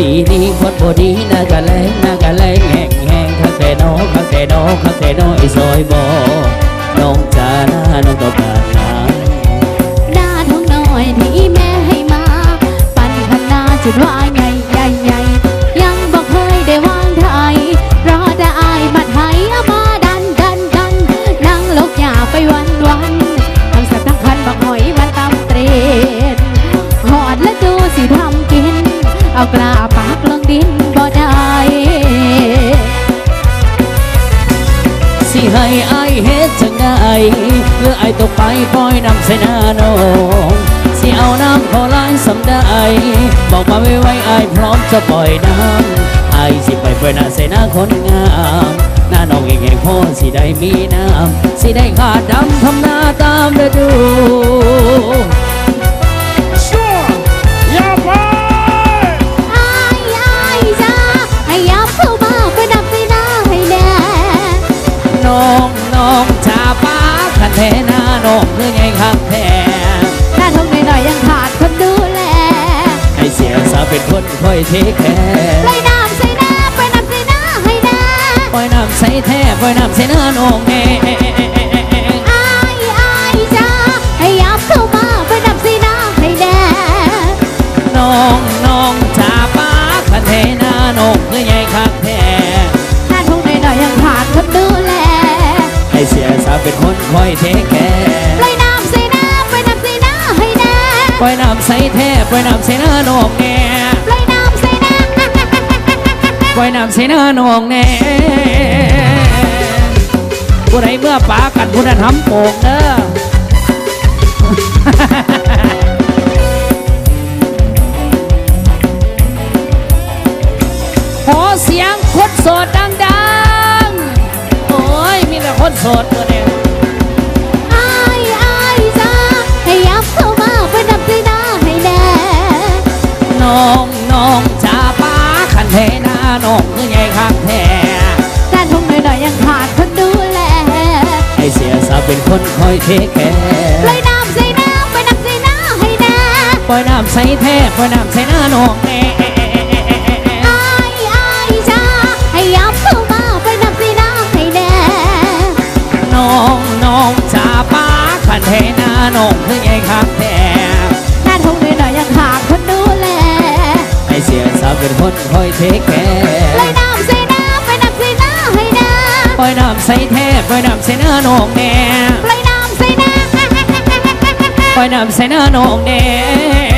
ປີນີ້ຄົນບໍ່ດີ ໜ້າກະແລງ ໜ້າກະແລງແຮງໆ ຄັກແທ້ນໍ ຄັກແທ້ນໍ ຄັກແທ້ນໍ ໄອ້ຊອຍບໍ ນ້ອງຈາໜ້ານ້ອງຕ້ອງການຫຍັງ ໜ້າທ້ອງນ້ອຍທີ່ແມ່ໃຫ້ມາ ປັນຄັນນາຈົນວ່າໃຫຍ່ ໃຫຍ່ ໃຫຍ່ ຍັງບໍ່ເຄີຍໄດ້ວາງໄທ ລໍແຕ່ອ້າຍມັດໃຫ້ເອົາມາດັນ ດັນ ດັນ ນັ່ງລູກຢາໄປວັນໆ ທັງແຊບທັງຄັນບັກຫອຍມັນຕຳເຕຣນ ຮອດລະດູຊິທຳກິນ ເອົາກະລາປາກລົງດິນບໍ່ໄດ້ ຊິໃຫ້ອ້າຍເຮັດຈັ່ງໃດ ຫຼືອ້າຍຕົກໄປປ່ອຍນ້ຳໃສ່ໜ້ານ້ອງ ຊິເອົານ້ຳພໍຫຼາຍສ່ຳໃດ ບອກມາໄວໆ ອ້າຍພ້ອມຈະປ່ອຍນ້ຳ ອ້າຍຊິໄປປ່ອຍນ້ຳໃສ່ໜ້າຄົນງາມ ໜ້ານ້ອງແຫ້ງໆ ພໍຊິໄດ້ມີນ້ຳ ຊິໄດ້ຄາດດຳທຳນາຕາມລະດູ. ອ້າຍ ອ້າຍຈ້າ ໃຫ້ຫຍັບເຂົ້າມາ ປ່ອຍນ້ຳໃສ່ໜ້າໃຫ້ແດ່ ນ້ອງ ນ້ອງຈາປາກ ຄັນແທ້ໜ້ານ້ອງຄືໃຫຍ່ຄັກແທ້ ໜ້າທ້ອງນ້ອຍໆ ຍັງຂາດຄົນດູແລ ໃຫ້ເສຍສາເປັນຄົນ ຂ້ອຍເທກແຄ ປ່ອຍນ້ຳໃສ່ໜ້າ ປ່ອຍນ້ຳໃສ່ໜ້າໃຫ້ແດ່ ປ່ອຍນ້ຳໃສ່ແທ້ ປ່ອຍນ້ຳໃສ່ໜ້ານ້ອງແດ່ ອ້າຍ ອ້າຍຈ້າ ໃຫ້ຫຍັບເຂົ້າມາ ປ່ອຍນ້ຳໃສ່ໜ້າໃຫ້ແດ່ ນ້ອງ ນ້ອງຈາປາກ ຄັນແທ້ໜ້ານ້ອງຄືໃຫຍ່ຄັກແທ້ ໜ້າທ້ອງນ້ອຍໆ ຍັງຂາດຄົນດູແລ ໃຫ້ເສຍສາເປັນຄົນ ຂ້ອຍເທກແຄ ປ່ອຍນ້ຳໃສ່ໜ້າ ປ່ອຍນ້ຳໃສ່ໜ້າໃຫ້ແດ່ ປ່ອຍນ້ຳໃສ່ແທ້ ປ່ອຍນ້ຳໃສ່ໜ້ານ້ອງແດ່ ປ່ອຍນ້ຳໃສ່ໜ້າ ປ່ອຍນ້ຳໃສ່ໜ້ານ້ອງແດ່ ຜູ້ໃດເມືອປາກັນຜູ້ນັ້ນຫຳໂປ່ງເດີ ຂໍສຽງຄົນໂສດດັງໆ ໂອ້ຍ ມີແຕ່ຄົນໂສດເບິດແລ້ວ ອ້າຍ ອ້າຍຈ້າ ໃຫ້ຫຍັບເຂົ້າມາ ປ່ອຍນ້ຳໃສ່ໜ້າໃຫ້ແດ່ ນ້ອງ ນ້ອງຈາປາກ ຄັນແທ້ໜ້ານ້ອງຄືໃຫຍ່ຄັກແທ້ ໜ້າທ້ອງນ້ອຍໆ ຍັງຂາດຄົນດູແລ ໃຫ້ເສຍສາເປັນຄົນ ຂ້ອຍເທກແຄ ປ່ອຍນ້ຳໃສ່ໜ້າ ປ່ອຍນ້ຳໃສ່ໜ້າໃຫ້ແດ່ ປ່ອຍນ້ຳໃສ່ແທ້ ປ່ອຍນ້ຳໃສ່ໜ້ານ້ອງແດ່ ອ້າຍ ອ້າຍຈ້າ ໃຫ້ຫຍັບເຂົ້າມາ ປ່ອຍນ້ຳໃສ່ໜ້າໃຫ້ແດ່ ນ້ອງ ນ້ອງຈາປາກ ຄັນແທ້ໜ້ານ້ອງຄືໃຫຍ່ຄັກແທ້ ໜ້າທ້ອງນ້ອຍໆ ຍັງຂາດຄົນດູແລ ໃຫ້ເສຍສາເປັນຄົນ ຂ້ອຍເທກແຄ ປ່ອຍນ້ຳໃສ່ໜ້າ ປ່ອຍນ້ຳໃສ່ໜ້າໃຫ້ແດ່ ປ່ອຍນ້ຳໃສ່ແທ້ ປ່ອຍນ້ຳໃສ່ໜ້ານ້ອງແດ່ ປ່ອຍນ້ຳໃສ່ໜ້າ ປ່ອຍນ້ຳໃສ່ໜ້ານ້ອງແດ່